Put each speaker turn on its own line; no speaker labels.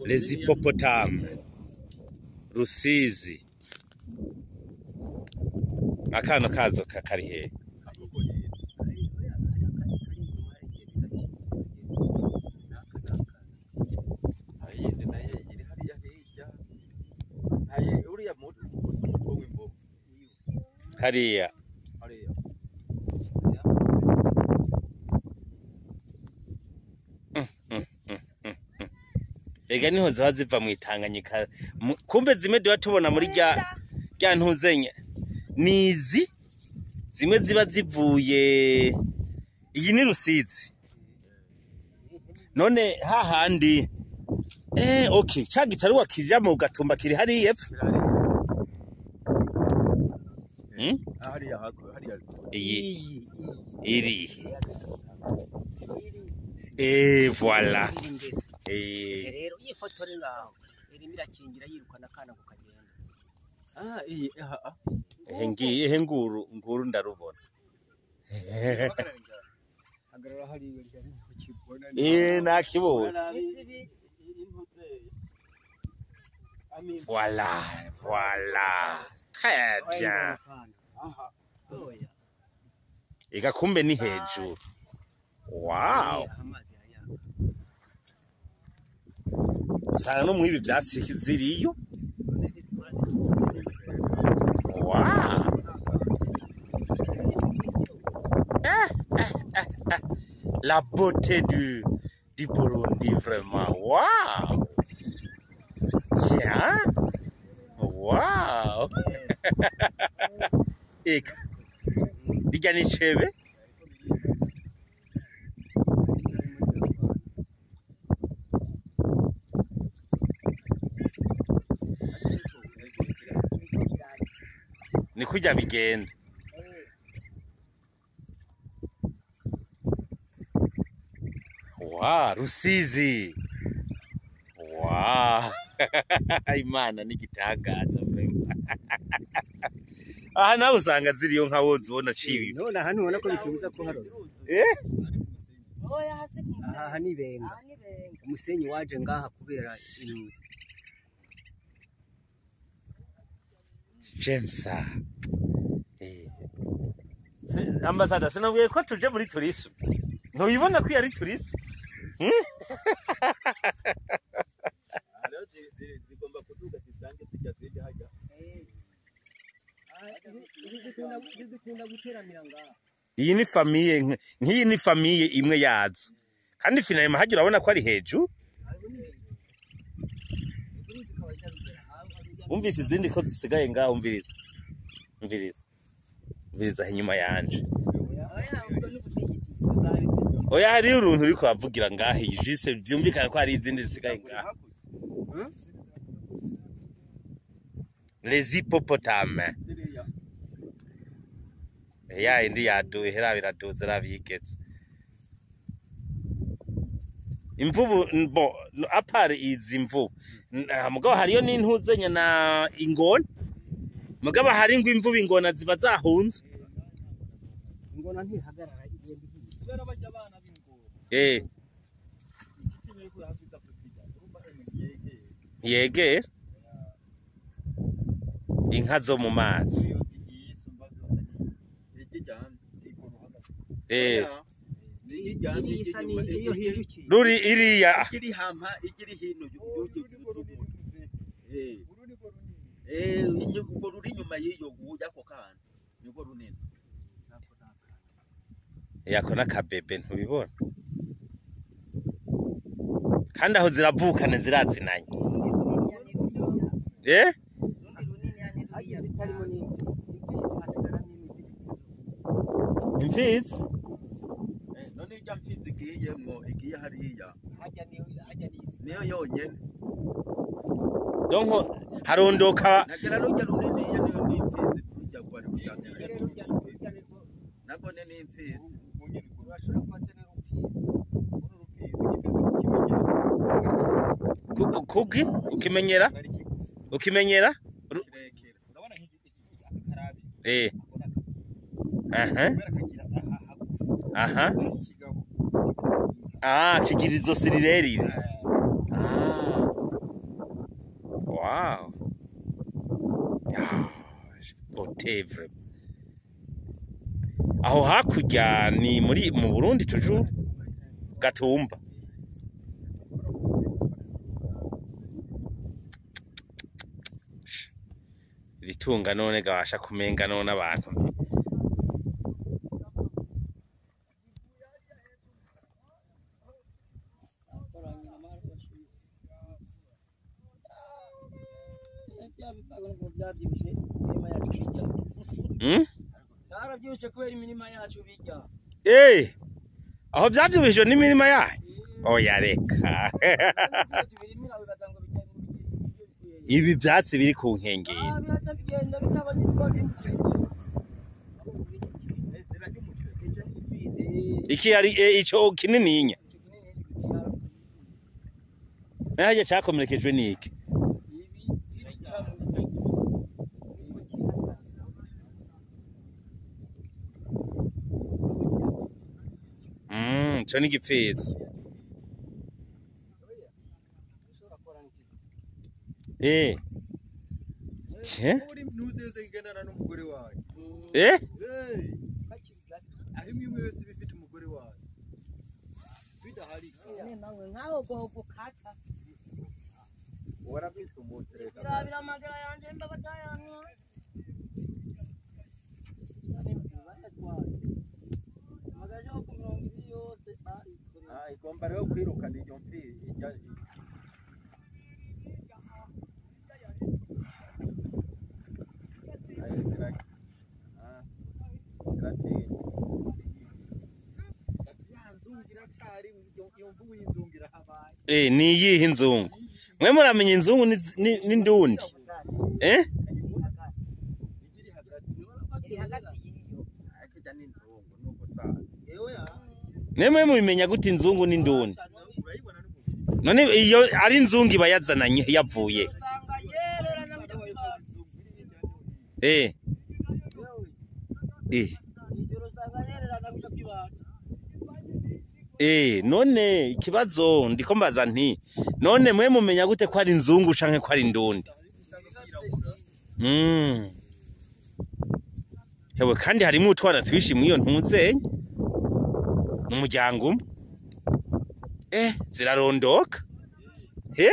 Les hippopotames. Rusizi. Akana kazo kari he? Hariya. Ega niho ziba ziva mu Tanganyika. Kumbe zimwe duba tubona muri rya ntuzenye. Nizi zimwe ziba zivuye, iyi ni Rusizi. None hahandi okay, ca gitaruwa kija mu Gatumba kiri hariya epfo. Iyi iri. Et voilà.
Rero iyi foto ri ngaho irimo irakingira yirukana akana ngo kagenda.
Ah, iyi aha.
Ehe nguru nguru ndarubona.
Hagarara hariya ukibona.
Nakibonye. Voilà, voilà. Très bien. Ega kumbe ni hejuru. Wow. Usanga no mwibi vyatsi ziriyo. Wow. La beauté du Burundi, vraiment. Wow. Tiens. Wow. Eka. Irya ni icebe. Ni kurya bigenda. Wow, Rusizi. Wow. Imana ni igitangaza vraiment. Aha nawe usanga ziriyo nka wowe uzibona cibi.
None aha ntubona ko bitubuza kuharora.
Oya hasi ku musenyi.
Aha ni benga. Umusenyi waje ngaha kubera inuzi.
James. Ambassador, sinabwiye ko tuje muri tourisme. Ntubibona ko yari tourisme?
Zigomba kuduga zisange zijya zijya hajya.
Iyi ni famille, nk'iyi ni famille imwe yazo. Kandi finalement hagira urabona ko ari hejuru. Umvise izindi ko zisigaye ngaho, umviriza. Umviriza. Umviriza inyuma yanje. Oya hari uruntu uriko avugira ngaho, juste vyumvikana ko hari izindi zisigaye ngaho. Les hippopotames. Ya indi yaduye hera biraduze rabigetse. Imvubu bo apart izi mvubu. Mugabo hariyo n'intuzenya na ingona. Mugabo hari ngo imvubu ingona ziba zahunze.
Ingona ntihagarara igenda ihiye.
Kubera bajya abana b'ingona.
Yegera. Inka zo mu mazi. Ruri iriya
ikiri hampa ikiri hino urwo ruri inyuma y'iyo yako kana niko runini
yako nakabebe ntubibona kandi aho ziravukana zirazinanye imfizi
none ijya mfizi igiyemwo igiye hariya niyo yonyene
donc harondoka
nagera rujya runini niyo ni imfizi rujya kwari rujya nako ne ni imfizi
kuki ukimenyera ukimenyera aha aha ah kigira izosi rirerire. Ah. Wow. Ah, beauté vraiment. Aho hakurya ni muri mu Burundi toujours Gatumba. Ritunga none gabasha kumenga none abantu.
Byarabyibushe kubera imirima yacu bijya.
Eh. Aho byavyibushe n'imirima yayo. Oya reka. Ibi byatsi biri ku nkengero. Iki ari ico kinininya. Naje cyakomerekejwe niki? Ico ni igipfizi. Eh. Tye?
Uri ntuzeze igendana n'umugore wawe.
Eh?
Aho imwe wese bifite umugore wawe. Bidahari.
Nkaho gukata.
Warabise umutereka.
Birabira amagara yanje mba batayanwa.
Ah, igomba rero kwirukana iyo mfi ijya.
Eh, ni iyihe inzungu? Mwe muramenya inzungu n'indundi? Eh? Nemwe mubimenya gute inzungu n'indundi? None iyo ari inzungu iba yazananye yavuye. Eh. Eh. Eh, none ikibazo ndiko mbaza nti none mwe mumenya gute ko ari inzungu canke ko ari indundi? Hewe kandi harimo utwana twishi mwiyo ntuzenye umuryango umwe. Eh, zirarondoka. Eh.